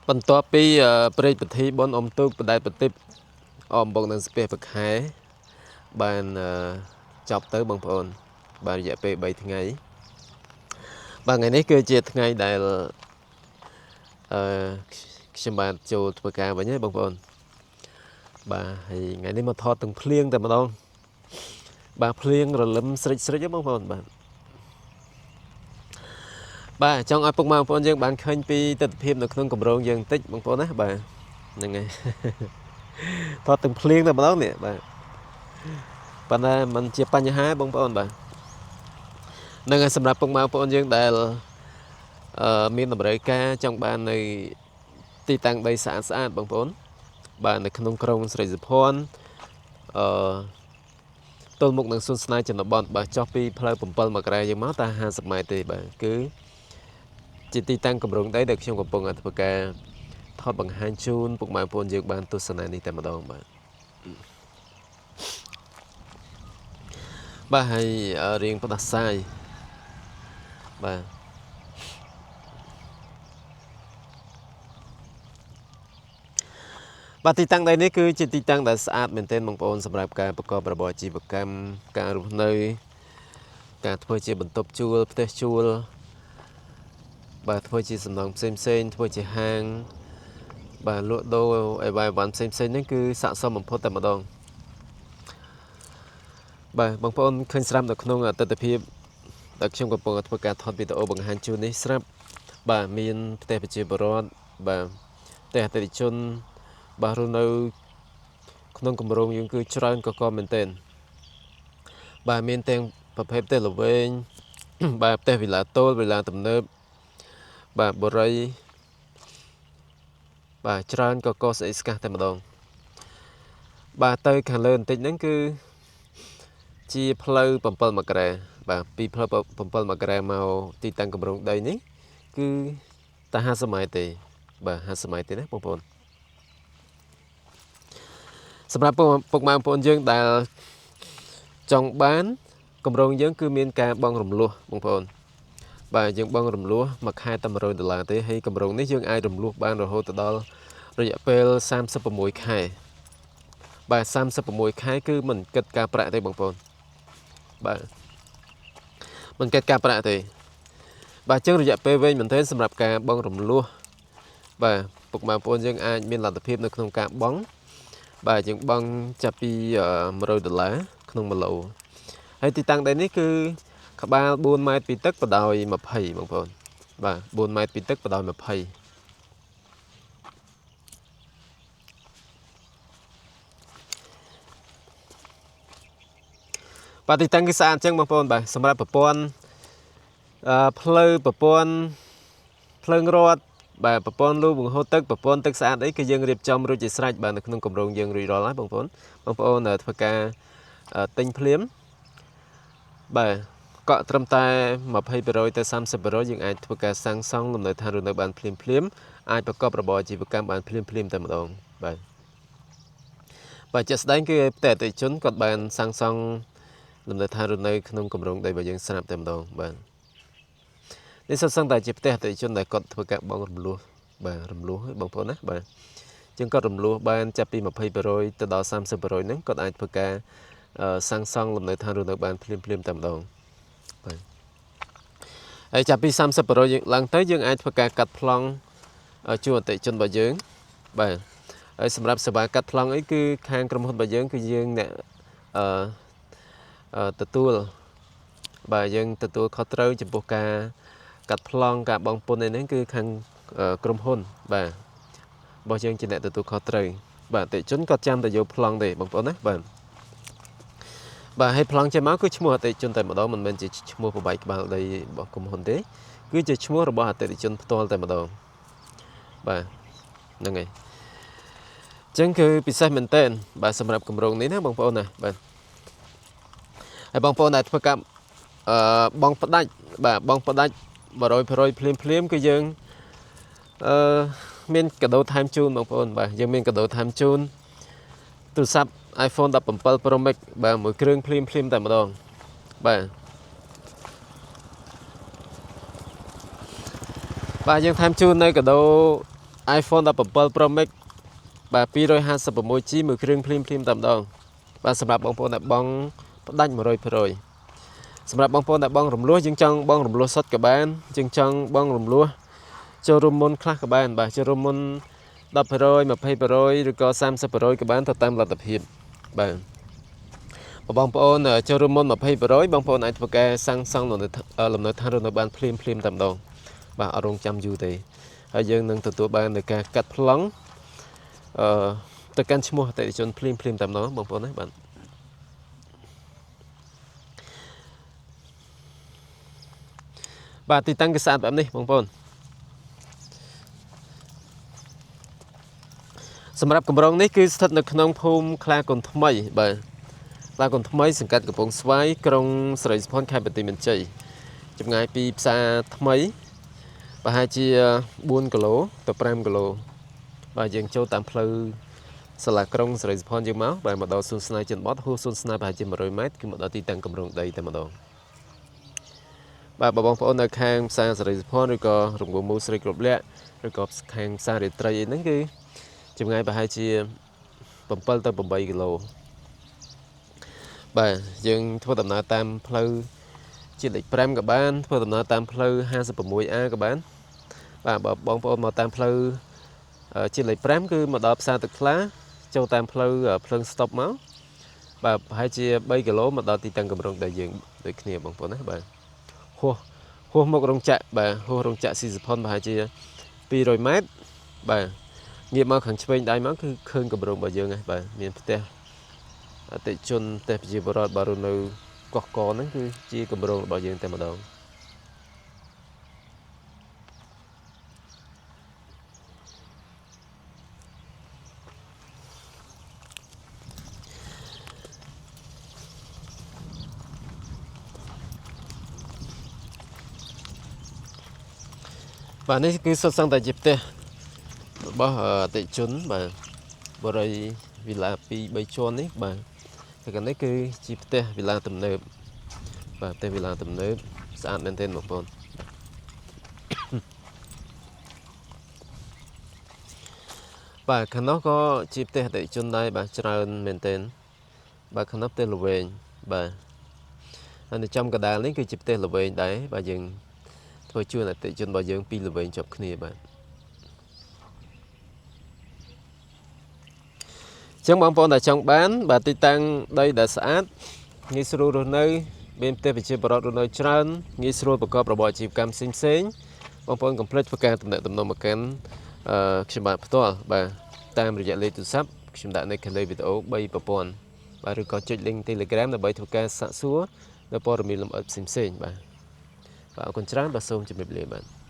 បន្ទាប់ពីព្រេកពិធីបុណ្យអុំទូកបដែតបទីបអមបុកនិងស្ពះប្រខែបានចប់ទៅបងប្អូន បាទរយៈពេល3ថ្ងៃបាទថ្ងៃនេះគឺជាថ្ងៃដែលអឺខ្ញុំបាទចូលធ្វើការវិញហើយបងប្អូនបាទហើយថ្ងៃនេះមកថតទាំងភ្លៀងតែម្ដងបាទភ្លៀងរលឹមស្រិចស្រិចហ៎បងប្អូនបាទបាទចង់ឲ្យពុកម៉ែបងប្អូនយើងបានឃើញពីទិដ្ឋភាពនៅក្នុងគម្រោងយើងបន្តិចបងប្អូនណាបាទហ្នឹងហើយថតទាំងភ្លៀងតែម្ដងនេះបាទប៉ុន្តែมันជាបញ្ហាបងប្អូនបាទហ្នឹងហើយសម្រាប់ពុកម៉ែបងប្អូនយើងដែលមានតម្រូវការចង់បាននៅទីតាំងដីស្អាតស្អាតបងប្អូនបាទនៅក្នុងក្រុងស្រីសុភ័ណ្ឌអឺទល់មុខនឹងសួនស្នេហ៍ជនបទបាទចុះពីផ្លូវ7មករាយើងមកតែ50ម៉ែត្រទេបាទគឺជាទីតាំងគម្រោងដីដែលខ្ញុំកំពុងតែធ្វើការថតបង្ហាញជូនពុកម៉ែបងប្អូនយើងបានទស្សនានេះតែម្ដងបាទបាទហើយរៀងផ្ដាសាយបាទបាទទីតាំងដីនេះគឺជាទីតាំងដែលស្អាតមែនទែនបងប្អូនសម្រាប់ការប្រកបរបរអាជីវកម្មការរស់នៅការធ្វើជាបន្ទប់ជួលផ្ទះជួលបាទធ្វើជាសំណង់ផ្សេងផ្សេងធ្វើជាហាងបាទលក់ដូរអីវ៉ៃវ៉ាន់ផ្សេងផ្សេងហ្នឹងគឺស័ក្តិសមបំផុតតែម្ដងបាទបងប្អូនឃើញស្រាប់នៅក្នុងទិដ្ឋភាពដែលខ្ញុំកំពុងធ្វើការថតវីដេអូបង្ហាញជូននេះស្រាប់បាទមានផ្ទះប្រជាពលរដ្ឋបាទផ្ទះអតិថិជនបាទរស់នៅក្នុងគម្រោងយើងគឺច្រើនកកមែនទែនបាទមានទាំងប្រភេទផ្ទះល្វែងបាទផ្ទះវិឡាតូលវិឡាទំនើបបាទបុរីបាទច្រើនកកស្អីស្កះតែម្ដងបាទទៅខាងលើបន្តិចហ្នឹងគឺជាផ្លូវ7មករាបាទពីផ្លូវ7មករាមកទីតាំងគម្រោងដីនេះគឺតែ50ម៉ែត្រទេបាទ50ម៉ែត្រទេណាបងប្អូនសម្រាប់ពុកម៉ែបងប្អូនយើងដែលចង់បានគម្រោងយើងគឺមានការបង់រំលោះបងប្អូនបាទយើងបង់រំលោះមួយខែតែ100ដុល្លារទេហើយគម្រោងនេះយើងអាចរំលោះបានរហូតដល់រយៈពេល36ខែបាទ36ខែគឺមិនគិតការប្រាក់ទេបងប្អូនបាទមិនគិតការប្រាក់ទេបាទអញ្ចឹងរយៈពេលវែងមែនទែនសម្រាប់ការបង់រំលោះបាទពុកម៉ែបងប្អូនយើងអាចមានលទ្ធភាពនៅក្នុងការបង់បាទយើងបង់ចាប់ពី100ដុល្លារក្នុង1ឡូហើយទីតាំងដីនេះគឺក្បាល4ម៉ែត្រពីទឹកបដោយ20បងប្អូនបាទ4ម៉ែត្រពីទឹកបដោយ20បាទទីតាំងគឺស្អាតអញ្ចឹងបងប្អូនបាទសម្រាប់ប្រព័ន្ធផ្លូវប្រព័ន្ធភ្លើងរត់បាទប្រព័ន្ធលូបង្ហូរទឹកប្រព័ន្ធទឹកស្អាតអីគឺយើងរៀបចំរួចជាស្រេចបាទនៅក្នុងគម្រោងយើងរួចរាល់ហើយបងប្អូនបងប្អូនធ្វើការទិញភ្លាមបាទកក់ត្រឹមតែ20%ទៅ30%យើងអាចធ្វើការសាងសង់លំនៅឋានរស់នៅបានភ្លាមភ្លាមអាចប្រកបរបរអាជីវកម្មបានភ្លាមភ្លាមតែម្ដងបាទបាទជាក់ស្ដែងគឺផ្ទះអតិថិជនគាត់បានសាងសង់លំនៅឋានរស់នៅក្នុងគម្រោងដីរបស់យើងស្រាប់តែម្ដងបាទនេះសុទ្ធសឹងតែជាផ្ទះអតិថិជនដែលគាត់ធ្វើការបង់រំលោះបាទរំលោះឲ្យបងប្អូនណាបាទជាងគាត់រំលោះបានចាប់ពី20%ទៅដល់30%ហ្នឹងគាត់អាចធ្វើការសាងសង់លំនៅឋានរស់នៅបានភ្លាមភ្លាមតែម្ដងបាទហើយចាប់ពី30%យើងឡើងទៅយើងអាចធ្វើការកាត់ប្លង់ជួលអតិថិជនរបស់យើងបាទហើយសម្រាប់សេវាកាត់ប្លង់អីគឺខាងក្រុមហ៊ុនរបស់យើងគឺយើងអ្នកអឺទទួលបាទយើងទទួលខុសត្រូវចំពោះការកាត់ប្លង់ការបង់ពន្ធអីហ្នឹងគឺខាងក្រុមហ៊ុនបាទរបស់យើងជាអ្នកទទួលខុសត្រូវបាទអតិថិជនគាត់ចាំតែយកប្លង់ទេបងប្អូនណាបាទបាទហើយប្លង់ចេញមកគឺឈ្មោះអតិថិជនតែម្ដងមិនមែនជាឈ្មោះបបាយក្បាលដីរបស់ក្រុមហ៊ុនទេគឺជាឈ្មោះរបស់អតិថិជនផ្ទាល់តែម្ដងបាទហ្នឹងហើយអញ្ចឹងគឺពិសេសមែនទែនបាទសម្រាប់គម្រោងនេះណាបងប្អូនណាបាទហើយបងប្អូនដែលធ្វើការបង់ផ្ដាច់បាទបង់ផ្ដាច់100%ភ្លាមភ្លាមគឺយើងមានកាដូថែមជូនបងប្អូនបាទយើងមានកាដូថែមជូនទូរស័ព្ទ iPhone 17 Pro Max បាទមួយគ្រឿងភ្លាមភ្លាមតែម្ដងបាទបាទយើងថែមជូននៅកាដូ iPhone 17 Pro Max បាទ 256G មួយគ្រឿងភ្លាមភ្លាមតែម្ដងបាទសម្រាប់បងប្អូនដែលបង់ផ្ដាច់100%សម្រាប់បងប្អូនដែលបង់រំលោះយើងចង់បង់រំលោះសុទ្ធក៏បានយើងចង់បង់រំលោះចូលរួមមុនខ្លះក៏បានបាទចូលរួមមុន10% 20%ឬក៏30%ក៏បានទៅតាមលទ្ធភាពបាទបើបងប្អូនចូលរួមមុន20%បងប្អូនអាចធ្វើការសាងសង់លំនៅលំនៅឋានរស់នៅបានភ្លាមភ្លាមតែម្ដងបាទអត់រងចាំយូរទេហើយយើងនឹងទទួលបាននៅការកាត់ប្លង់អឺទៅកាន់ឈ្មោះអតិថិជនភ្លាមភ្លាមតែម្ដងបងប្អូនណាបាទបាទទីតាំងគឺស្អាតបែបនេះបងប្អូនសម្រាប់គម្រោងនេះគឺស្ថិតនៅក្នុងភូមិខ្លាកូនថ្មីបាទខ្លាកូនថ្មីសង្កាត់កំពង់ស្វាយក្រុងសិរីសោភ័ណខេត្តបន្ទាយមានជ័យចម្ងាយពីផ្សារថ្មីប្រហែលជា4គីឡូទៅ5គីឡូបាទយើងចូលតាមផ្លូវសាលាក្រុងសិរីសោភ័ណយើងមកបាទមកដល់សួនស្នេហ៍ជនបទហួសសួនស្នេហ៍ប្រហែលជា100ម៉ែត្រគឺមកដល់ទីតាំងគម្រោងដីតែម្ដងបាទបើបងប្អូននៅខាងផ្សារសិរីសោភ័ណឬក៏រង្វង់មូលស្រីគ្រប់លក្ខឬក៏ខាងផ្សាររាត្រីអីហ្នឹងគឺចម្ងាយប្រហែលជា7ទៅ8គីឡូបាទយើងធ្វើដំណើរតាមផ្លូវជាតិលេខ5ក៏បានធ្វើដំណើរតាមផ្លូវ 56A ក៏បានបាទបើបងប្អូនមកតាមផ្លូវជាតិលេខ5គឺមកដល់ផ្សារទឹកថ្លាចូលតាមផ្លូវភ្លើងស្តុបមកបាទប្រហែលជា3គីឡូមកដល់ទីតាំងគម្រោងដែលយើងដូចគ្នាបងប្អូនណាបាទហួសហួសមករោងចក្របាទហួសរោងចក្រស៊ីសុផុនប្រហែលជា200ម៉ែត្របាទងាកមកខាងឆ្វេងដៃមកគឺឃើញគម្រោងរបស់យើងហើយបាទមានផ្ទះអតិជនផ្ទះប្រជាពលរដ្ឋបាទរស់នៅកោះកហ្នឹងគឺជាគម្រោងរបស់យើងតែម្ដងបាទនេះគឺសុទ្ធសឹងតែជាផ្ទះរបស់អតិជនបាទបរិយវិឡា2 3ជាន់នេះបាទតែកាលនេះគឺជាផ្ទះវិឡាទំនើបបាទផ្ទះវិឡាទំនើបស្អាតមែនទែនបងប្អូនបាទខាងនោះក៏ជាផ្ទះអតិជនដែរបាទច្រើនមែនទែនបាទខាងនោះផ្ទះល្វែងបាទហើយនៅចំកណ្ដាលនេះគឺជាផ្ទះល្វែងដែរបាទយើងធ្វើជូនអតិជនរបស់យើងពីរល្វែងជាប់គ្នាបាទចឹងបងប្អូនដែលចង់បានបាទទីតាំងដីដែលស្អាតងាយស្រួលរស់នៅមានផ្ទះប្រជាពលរដ្ឋរស់នៅច្រើនងាយស្រួលប្រកបរបរអាជីវកម្មផ្សេងៗបងប្អូនកុំភ្លេចធ្វើការទំនាក់ទំនងមកកាន់ខ្ញុំបាទផ្ទាល់បាទតាមរយៈលេខទូរស័ព្ទខ្ញុំដាក់នៅខាងលើវីដេអូ3ប្រព័ន្ធបាទឬក៏ចុច link Telegram ដើម្បីធ្វើការសាកសួរនៅព័ត៌មានលម្អិតផ្សេងៗបាទបាទអរគុណច្រើនបាទសូមជម្រាបលាបាទ។